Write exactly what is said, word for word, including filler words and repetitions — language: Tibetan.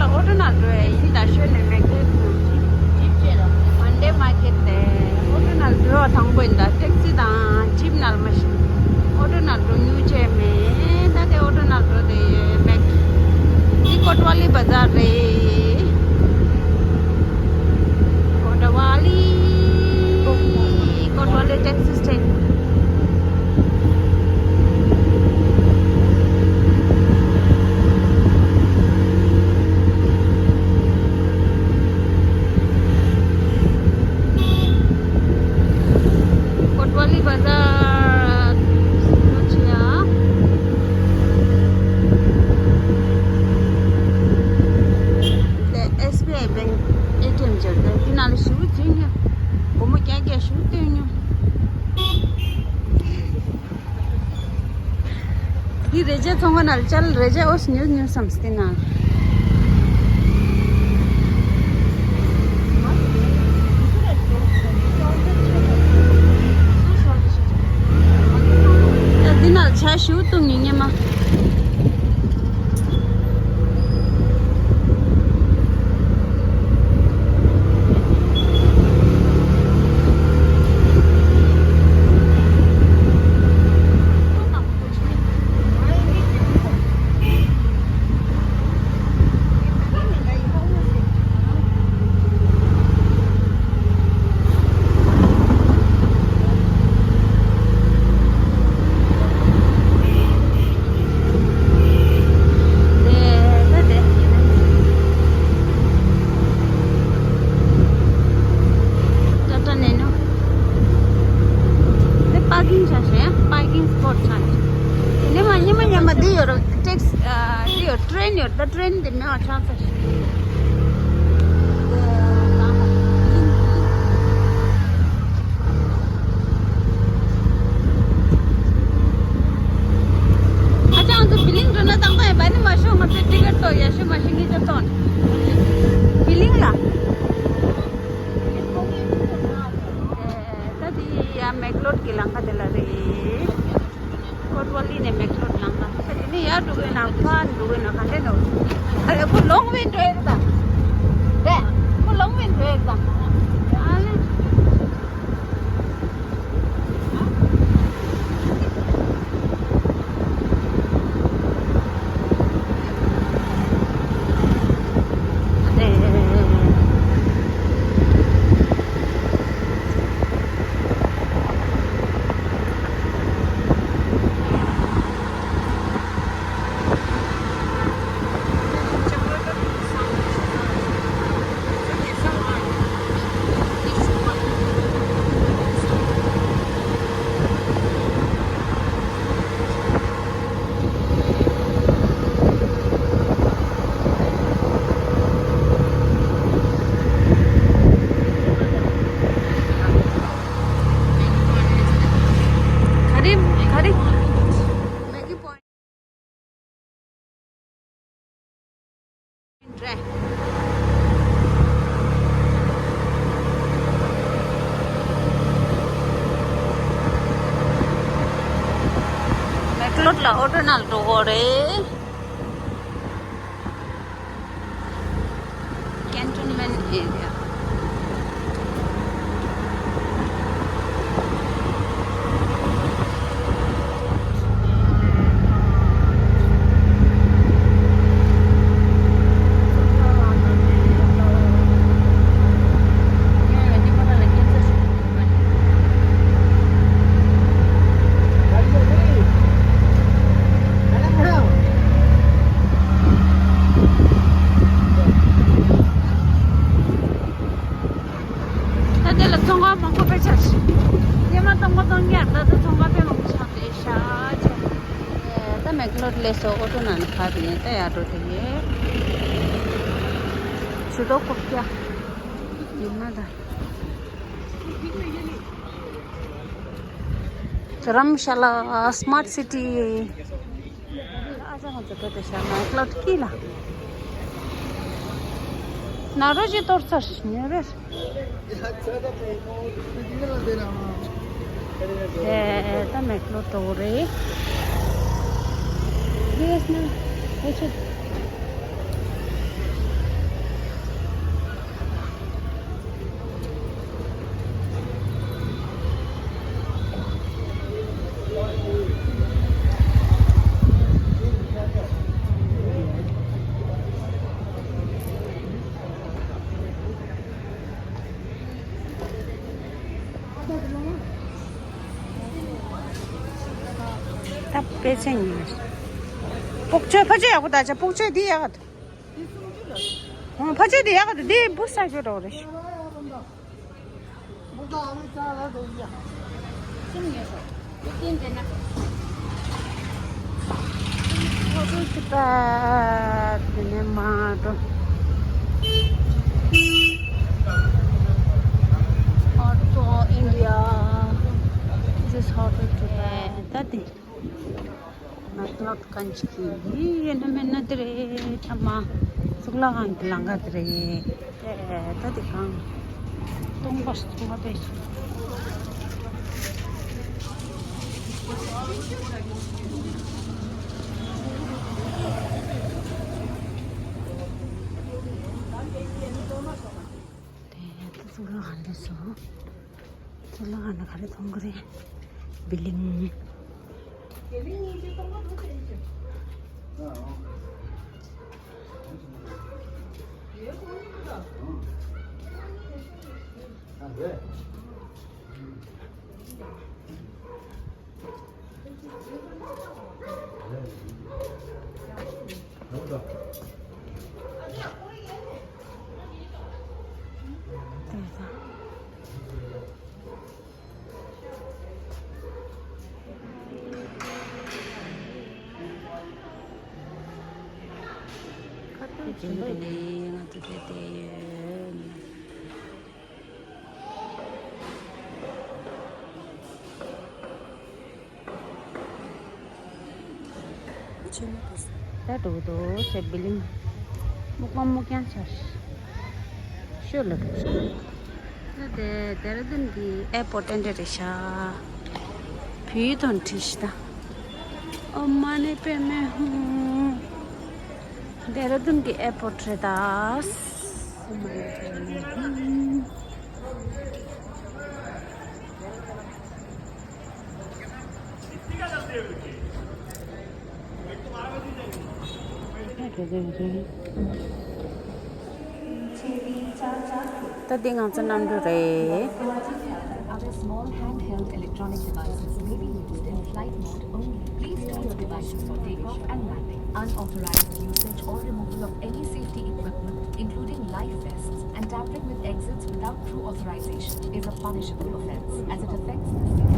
ཨོ་ཊོ་ནང་འགྲོ་ཡ་ཡིན་ད། ཤོད་ནས་མེག་ལོཌ་ནང་ཇིབ་བྱས་ལ་མོན་ཌེ་མར་ཀེཊ་དེ་ཨོ་ཊོ་ནང་འགྲོ་བ་དང་པོ་ཡིན་ད། ཊེག་སི་དང་ཇིབ་ནང་མ་ཤི། ཨོ་ཊོ་ནང་འགྲོ་མྱོང་བྱས་མེད། ད་དེ་ཨོ་ཊོ་ནང་འགྲོ་དེ་མེད། འདི་ཀོ་ཏ་ཝ་ལི་བ་ཛར་རེད། ཀོ་ཏ་ཝ་ལི། ཀོ་ཏ་ཝ་ལི་ཊེག་སི་སི་ཊེན་ཌི། ཀོ་ཏ་ཝ་ལི་བ་ཛར་ཆེ་ཡ། དེ་ཨེས་བི་ཨའི་བེང་ཨེ་ཊི་ཨེམ་སྦྱར་ཏེ་འདི་ནང་ལ་ཞུ་བ་བྱེད་ཉོ། སྒོར་མོ་བརྒྱ་བརྒྱ་ཞུ་སྟོན་ཉོ། འདི་རེ་ཅག་ཚོང་ཁང་ནང་ལ་བཅར། རེ་ཅག་ཨོ་སི་ཉོ་ཉོ་བསམ་སྟེ་ན། ད་འདི་ནང་ལ་ཇ་ཞུ་བཏུང་ཉོ་ཉེ་མ། ཊ་ཊ་ནེ་ནོ། འདི་པར་ཀིང་ཆགས་ཤག་པར་ཀིང་སི་པོཊ་ཆགས་ཤག་ཉི་མ་ཉི་མ་ཉི་མ་འདི་ཡོད་རེད། ཊེག་སི་ཨ་འདི་ཡོད། ཊེན་ཡོད། ད་ཊེན་འདི་མེད་པ་ཆགས་ཚར་ཤག་ཨ་ཅག་ང་ཚོ་བི་ལིང་འགྲོ་ན་དང་པོ་ཡིན་པ་ནི་མ་ཤོག་ང་ཚོའི་ཊི་ཀེཊ་ཏོ་ཡ་ཤོད་མ་ཤོད་ངེད་ཅག་ཏོ་བི་ལིང་ལ། ད་དེ་ཡ་མེག་ལོཌ་ཀྱི་ལམ་ཁ་དེ་ལ་རེད། ཀོ་ཏ་ཝ་ལི་ནས་མེག་ལོཌ་ལམ་ཁ། ད་དེ་ནས་ཡར་འགྲོ་གི་ན་ཕར་འགྲོ་གི་ན་ག་འདྲ་འདུག་ཨ་ལེ་ཁོ་ལོང་བའི་འགྲོ་ཡ་རེད་ད། རེད། ཁོ་ལོང་བའི་འགྲོ་ཡ་རེད་ད། ཨ་ལེ། ག་རེ་ག་རེ། མེག་ལོཌ་ལ་ཨོ་ཊོ་ནང་འགྲོ་དགོས་རེད། Cantonment area. ད་དེ་ལ་ཚོང་ཁང་མང་པོ་དཔེ་ཆགས་ཤག་སྙེ་མ་གཏོང་ག་གཏོང་ག་ད་ལྟ་ཚོང་ཁང་དཔེ་མང་པོ་ཆགས་བསྡད་ཤག་ད་མེག་ལོཌ་སླེབས་སོང་། ཨོ་ཊོ་ནང་ནས་ཕར་ནས་ད་ཡར་འགྲོ་དེ་ཡིན། ཇུ་ཏོ་ཀོ་ཀྱ་ཡིན་ན་ད། དྷ་རམ་ཤ་ལ་སི་མཱརཊ་སི་ཊི། ཨ་ཅག་ང་ཚོ་ད་ལྟ་ཤར་མེག་ལོཌ་ཀྱི་ལ། ན་རོ་ཅི་གཏོར་ཚར་ཉེ་རེར། ཨེ་ད་མེག་ལོཌ་འགྲོ་རེད། དེ་ན་ཨེ་ཆེ། ཨེ་ཚེ་ཉིན། སྤོག་ཆས་ཕ་ཆས་ཡག་པོ་ད་ཆ་སྤོག་ཆས་འདི་ཡག་ག་འདུག་ཨོ་ཕ་ཆས་འདི་ཡག་ག་འདུག་འདི་བུ་ས་ཞོ་འདྲ་བོ་རེད། ཕོ་ཏོ་ཅི་པ་དེ་ནས་མ་འགྲོ། Auto India. This is Auto Japan. ད་དེ། ང་ཚོ་གང་ཅིག་གི་ཡིན་ན་མེད་ན་དེ་རེད་ཐ་མ། གཙུག་ལག་ཁང་གི་ལམ་ཁ་དེ་རེད། ད་དེ་གང་། སྟོང་པ་སྟོང་པ་དེ་སོང་། དེ་ད་གཙུག་ལག་ཁང་རེད་སོང་། ཁྱེད་ལ་ཨ་ན་ག་རེ་མཐོང་གི་རེད། བི་ལིང་། ཁ་ཐུག་བྱིན་པ་ཡིན་ང་ཚོ་དེ་དེ་ཡོད། ཆེན་མོ་དེ་ད་འགྲོ་གི་འདུག་ཟེར་བི་ལིང་སྨུག་པ་སྨུག་རྐྱང་ཆགས་ཤོད་ལ་འགྲོ་ཤག་ད་དེ་ལྡེ་ར་ལྡུན་གྱི་ཨེར་པོར་ཊི་འདི་འདྲ་རེད་ཤག་བོད་ཡིག་དང་བྲིས་ཤག་ད་ཨོ་མ་ནི་པདྨེ་ཧཱུྃ། ལྡེ་ར་ལྡུན་གྱི་ཨེར་པོར་ཊི་རེད་ད། ད་འདི་ང་ཚོ་གནམ་གྲུ་རེད། Other small handheld electronic devices may be used in flight mode only. Please store your devices for takeoff and landing. Unauthorized usage or removal of any safety equipment, including life vests and tampering with exits without true authorization, is a punishable offense as it affects the safety